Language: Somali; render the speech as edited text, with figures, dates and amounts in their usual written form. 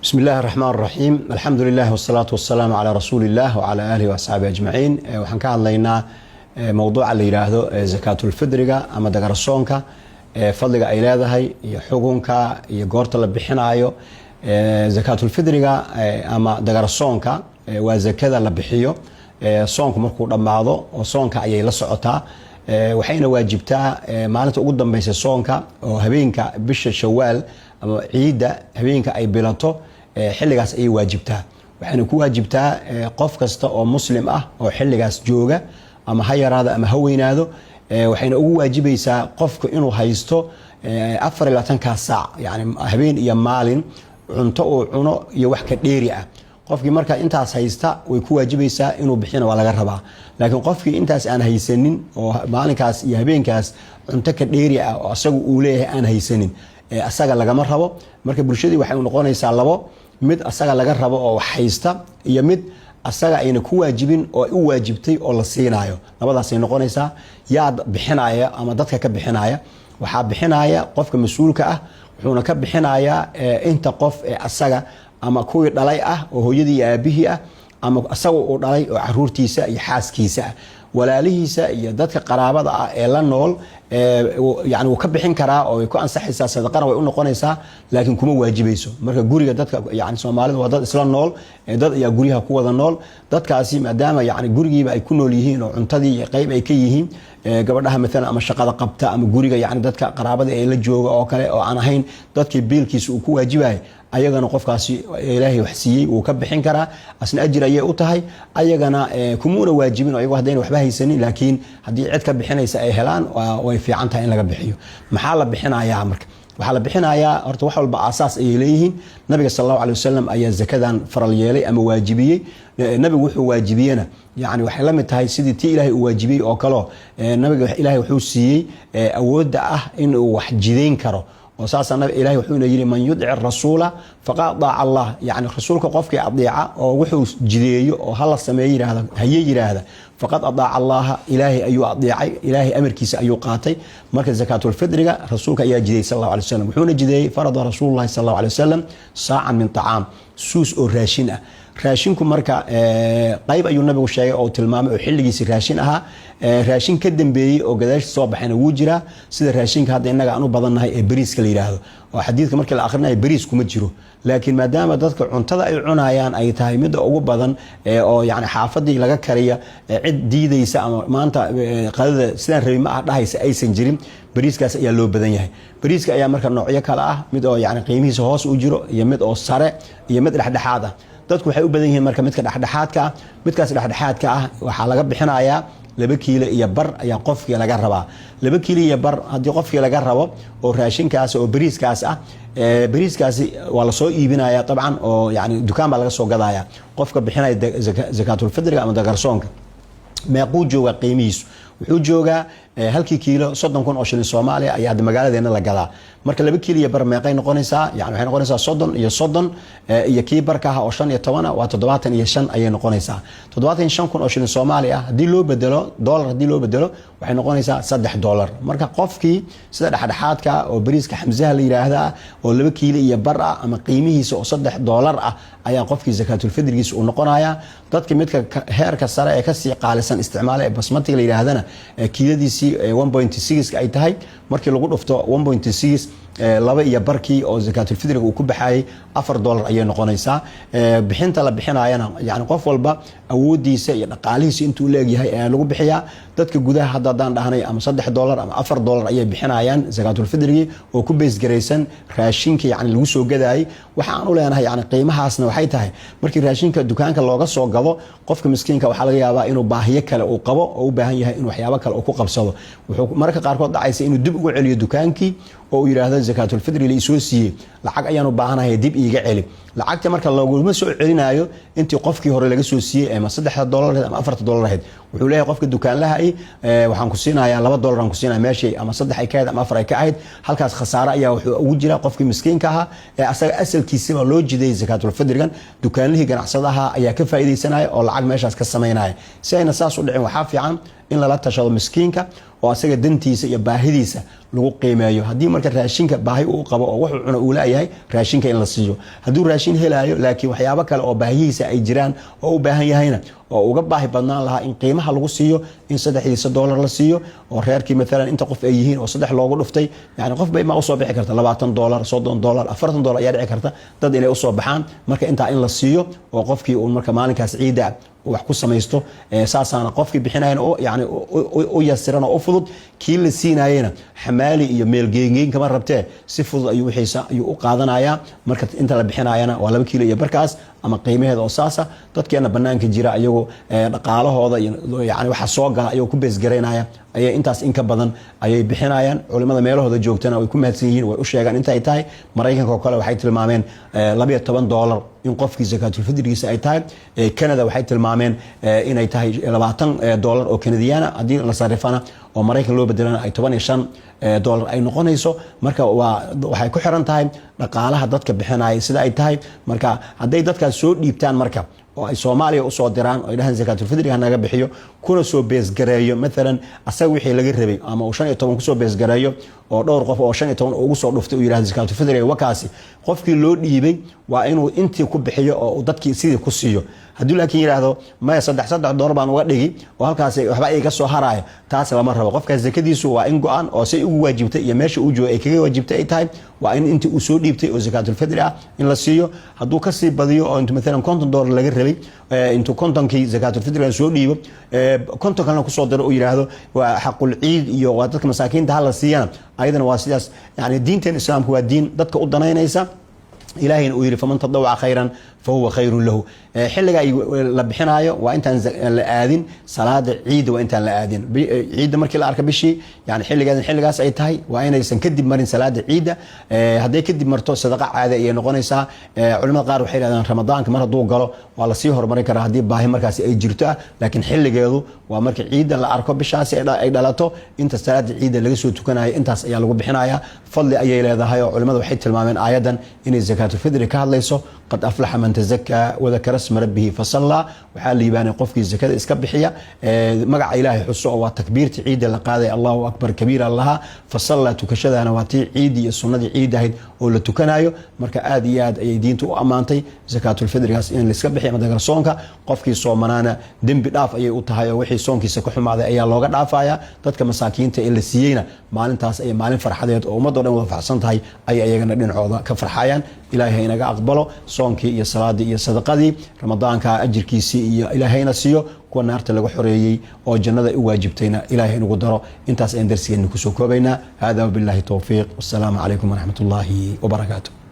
بسم الله الرحمن الرحيم، الحمد لله والصلاة والسلام على رسول الله وعلى آله وأصحابه أجمعين. Waxaan ka hadlaynaa mowduuca la yidhaahdo zakaatulfidriga ama dagarsoonka, fadliga ay leedahay iyo xukunka iyo goorta la bixinaayo. Zakaatulfidriga ama dagarsoonka waa zakada la bixiyo soonku markuu dhammaado, oo soonka ayay la socotaa. Waxayna waajibtaa maalinta ugu dambeysa soonka, oo habeenka bisha Shawaal ama ciidda habeenka ay bilato, xilligaas ayay waajibtaa. Waxayna ku waajibtaa qof kasta oo Muslim ah oo xilligaas jooga, ama ha yaraado ama ha weynaado. Waxayna ugu waajibaysaa qofku inuu haysto 24-kaa saac, yani habeen iyo maalin, cunto uu cuno iyo wax ka dheeri ah. Qofkii marka intaas haysta way ku waajibaysaa inuu bixina, waa laga rabaa. Laakiin qofkii intaas aan haysanin, oo maalinkaas iyo habeenkaas cunto ka dheeri ah oo asagu uu leeyahay aan haysanin, asaga lagama rabo. Marka bulshadii waxay noqonaysaa labo: mid asaga laga rabo oo wax haysta, iyo mid asaga ayna ku waajibin oo u waajibtay oo la siinaayo. Labadaasay noqonaysaa. Yaa bixinaya ama dadka ka bixinaya? Waxaa bixinaya qofka mas-uulka ah, wuxuuna ka bixinayaa inta qof ee asaga ama kuwii dhalay ah oo hooyadii iyo aabihii ah, ama asaga uu dhalay oo caruurtiisa iyo xaaskiisa ah. Walaalihiisa iyo dadka qaraabada ah ee la nool yani wuu ka bixin karaa oo way ku ansaxaysaa, sadaqana way u noqonaysaa, laakiin kuma waajibayso. Marka guriga dadka, yani Soomaalida waa dad isla nool, dad ayaa guryaha ku wada nool. Dadkaasi maadaama yani gurigiiba ay ku nool yihiin oo cuntadii iyo qayb ay ka yihiin, gabadhaha maalan ama shaqada qabta ama guriga yani dadka qaraabada ee la jooga oo kale oo aan ahayn dadkii biilkiisa uu ku waajibayay, ayagana qofkaasi Ilaahay wax siiyey wuu ka bixin karaa. Asna ajir ayay u tahay, ayagana kumuuna waajibin ayago haddayna waxba haysanin. Laakiin haddii cid ka bixinaysa ay helaan, way fiican tahay in laga bixiyo. Maxaa la bixinayaa? Marka waxaa la bixinayaa, horta wax walba aasaas ayay leeyihiin. Nabiga sal Allahu alay wasalam ayaa zakadan faral yeelay ama waajibiyey. Nabigu wuxuu waajibiyena yani waxay la mid tahay sidii tii Ilahay uu waajibiyey oo kaleo. Nabiga Ilahay wuxuu siiyey awoodda ah inuu wax jidayn karo, oo saasaa Ilahay wuxuuna yidhi: "من يطع الرسول فقد أطاع الله." Yani rasuulka qofkii adeeca oo wuxuu jideeyo oo hala sameeye yiraahda, haye yiraahda, فقد أطاع الله, Ilaahay ayuu adeecay, Ilaahay amarkiisa ayuu qaatay. Marka zakaatulfidriga rasuulka ayaa jideeyey sal Allahu alay wasalam. Wuxuuna jideeyey: "فرض رسول الله صلى الله عليه وسلم صاعا من طعام," suus oo raashin ah. Raashinku marka qayb ayuu nabigu sheegay oo tilmaamay oo xilligiisi raashin ahaa. Raashin ka dambeeyey oo gadaashi soo baxayna wuu jiraa, sida raashinka hadda innaga aan u badannahay ee bariiska la yidhaahdo, oo xadiidka markii la akhrinayo bariis kuma jiro. Laakiin maadaama dadka cuntada ay cunayaan ay tahay midda ugu badan oo yani xaafadii laga kariya, cid diidaysa ama maanta qadada sidaan rabi ma ah dhahaysa aysan jirin, bariiskaas ayaa loo badan yahay. Bariiska ayaa marka noocyo kale ah: mid oo yani qiimihiisa hoos u jiro, iyo mid oo sare, iyo mid dhexdhexaad ah. Dadku waxay u badan yihiin marka midka dhexdhexaadka ah. Midkaas dhexdhexaadka ah waxaa laga bixinayaa 2.5 kiilo ayaa qofkii laga rabaa. 2.5 kiilo haddii qofkii laga rabo oo raashinkaas oo bariiskaas ah, bariiskaasi waa lasoo iibinaya dabcan, oo yani dukaan baa laga soo gadaya. Qofka bixinaya zakaatulfidriga ama dagarsoonka, meequu joogaa qiimihiisu? Wuxuu joogaa halkii kiilo 30,000 oo shilin Soomaaliya ayaa hadda magaaladeena la gadaa. Marka 2.5 kiilo meeqay noqonaysaa? Yani waxay noqonaysaa 30 iyo 30 iyo kii barka ah oo 15 ah, waa 75 ayay noqonaysaa. 75,000 oo shilin Soomaaliya ah haddii loo bedelo dollar, haddii loo bedelo, waxay noqonaysaa $3. Marka qofkii sida dhexdhexaadka oo bariiska xamsaha la yidhaahdaa oo 2.5 kiilo ah ama qiimihiisa oo $3 ah ayaa qofkii zakaatulfidrigiisa uu noqonaya. Dadka midka heerka sare ee kasii qaalisan isticmaala ee basmatiga la yidhaahdana, kiiladiisii 1.6 ay tahay, markii lagu dhufto 1.6, laba iyo barkii oo zakaatulfidriga uu ku baxayay, $4 ayay noqonaysaa. Bixinta la bixinayana yani qof walba awoodiisa iyo dhaqaalihiisa intuu leegyahay ayaa lagu bixiyaa. Dadka gudaha hadda haddaan dhahnay, ama $3 ama $4 ayay bixinayaan zakaatulfidrigii oo ku beesgaraysan raashinka yani lagu soo gadayay. Waxa aan u leenahay yani qiimahaasna waxay tahay, markii raashinka dukaanka looga soo gado, qofka miskiinka waxaa laga yaabaa inuu baahiyo kale uu qabo oo u baahan yahay in waxyaabo kale uu ku qabsado. Wuxuu mararka qaarkood dhacaysa inuu dib ugu celiyo dukaankii oo uu yidhaahdo: "Zakaatulfidri la isoo siiyey, lacag ayaan u baahanahay, dib iiga celi lacagta." Marka looguma soo celinayo intii qofkii hore laga soo siiyey, ama $3 ahayd ama $4 ahayd. Wuxuu leeyahay qofka dukaanlaha: "Waxaan ku siinayaa $2 aan ku siinaya meeshii ama saddex ay ka ahayd ama afar ay ka ahayd." Halkaas khasaare ayaa wuxuu ugu jira qofkii miskiinka ahaa ee asaga asalkiisiba loo jiday zakaatulfidrigan. Dukaanlihii ganacsadaha ayaa ka faa'iidaysanaya oo lacag meeshaas ka samaynaya. Si ayna saas u dhicin, waxaa fiican in lala tashado miskiinka oo Oo asaga dantiisa iyo baahidiisa lagu qiimeeyo. Haddii marka raashinka baahi uu qabo oo wuxuu cuno uu leeyahay, raashinka in la siiyo. Hadduu raashin helaayo laakiin waxyaabo kale oo baahihiisa ay jiraan oo u baahan yahayna oo uga baahi badnaan lahaa in qiimaha lagu siiyo, in $3diisa la siiyo, oo reerkii maalan inta qof ay yihiin oo saddex loogu dhuftay, yani qof bay ma usoo bixi karta $20, $30, $40 ayaa dhici karta dad inay usoo baxaan. Marka intaa in la siiyo oo qofkii uu marka maalinkaas ciidda wax ku samaysto, saasaana qofkii bixinayana yani u yasiran oo u fudud, kii la siinayena xamaali iyo meelgeyngeyn kama rabtee, si fudud ayuu wixiisa ayuu u qaadanayaa. Marka inta la bixinayana waa 2 kiilo iyo barkaas ama qiimaheeda oo saasa. Dadkeena banaanka jira ayagu dhaqaalahooda iyo yani waxa soo gala ayagoo ku beesgaraynaya ayay intaas in ka badan ayay bixinayaan. Culimada meelahooda joogtana way ku mahadsan yihiin, way u sheegaan intay tahay. Maraykanka oo kale waxay tilmaameen $12 in qofkii zakaatulfidrigiisa ay tahay. Canada waxay tilmaameen inay tahay $20 oo Kanadiyaana, haddii la sarifana oo Maraykan loo bedelana ay $15 ay noqonayso. Marka waa waxay ku xiran tahay dhaqaalaha dadka bixinaya sida ay tahay. Marka hadday dadkaas soo dhiibtaan marka oo ay Soomaaliya usoo diraan oo ay dhahaan zakaatulfidriga naga bixiyo, kuna soo beesgareeyo maalan asaga wixii laga rabay ama uu 15 kusoo beesgareeyo oo dhowr qof oo 15 ugu soo dhuftay uu yidhahdo zakaatulfidriga wakaasi, qofkii loo dhiibay waa inuu intii ku bixiyo oo dadkii sidii ku siiyo. Haddii laakiin yidhaahdo maya, saddex saddex doolar baan uga dhigi oo halkaas waxba iga soo haraya, taas lama rabo. Qofkaas zakadiisu waa in go-an oo say ugu waajibtay iyo meesha uu joogo ay kaga waajibtay ay tahay, waa in intii uu soo dhiibtay oo zakaatulfidri ah in la siiyo. Hadduu kasii badiyo oo intu maalan $50 laga rabay intuu 50kii zakaatulfidriga soo dhiibo, 50 kalena kusoo diro, uu yidhaahdo waa xaqul ciid iyo waa dadka masaakiinta hala siiyana, ayadana waa sidaas. Yani diinteen Islaamku waa diin dadka u danaynaysa. Ilaahayna uu yidhi: "فمن تطوع خيرا فهو خير له." Xilliga la bixinaayo waa intaan la aadin salaada ciidda, waa intaan la aadin ciidda. Markii la arka bishii, yani xilligeedan xilligaas ay tahay, waa inaysan kadib marin salaada ciidda. Hadday kadib marto, sadaqa caadi ayay noqonaysaa. Culimada qaar waxay yidhahdaan Ramadaanka mar hadduu galo waa lasii horumarin karaa haddii baahi markaasi ay jirto ah, laakiin xilligeedu waa marka ciidda la arko, bishaasi ay dhalato, inta salaada ciidda laga soo tukanayo, intaas ayaa lagu bixinaya. Fadli ayay leedahay oo culimada waxay tilmaameen aayadan inay zakaatulfidri ka hadlayso. "قد أفلح من تزكى وذكر اسم ربه فصلى." Waxaa liibaanay qofkii zakada iska bixiya, magaca Ilaahay xuso oo waa takbiirta ciidda la qaaday, "الله أكبر كبيرا" lahaa. "فصلى" tukashadana waa tii ciidii iyo sunnadii ciid ahayd oo la tukanayo. Marka aad iyo aad ayay diinta u ammaantay zakaatulfidrigaas in laiska bixiyo ama dagarsoonka. Qofkii soomanaana dembi dhaaf ayay u tahay oo wixii soonkiisa ka xumaaday ayaa looga dhaafaya. Dadka masaakiinta ee la siiyeyna maalintaas ay maalin farxadeed oo ummadoo dhan wada farxsan tahay ay ayagana dhinacooda ka farxayaan. Ilaahay ha inaga aqbalo soonkii iyo salaadii iyo sadaqadii Ramadaanka, ajirkiisii iyo Ilaahayna siiyo. Kuwa naarta laga xoreeyey oo jannada u waajibtayna Ilahay inagu daro. Intaas ayaan darsigeena kusoo koobaynaa. Hada وبالله التوفيق، والسلام عليكم ورحمة الله وبركاته.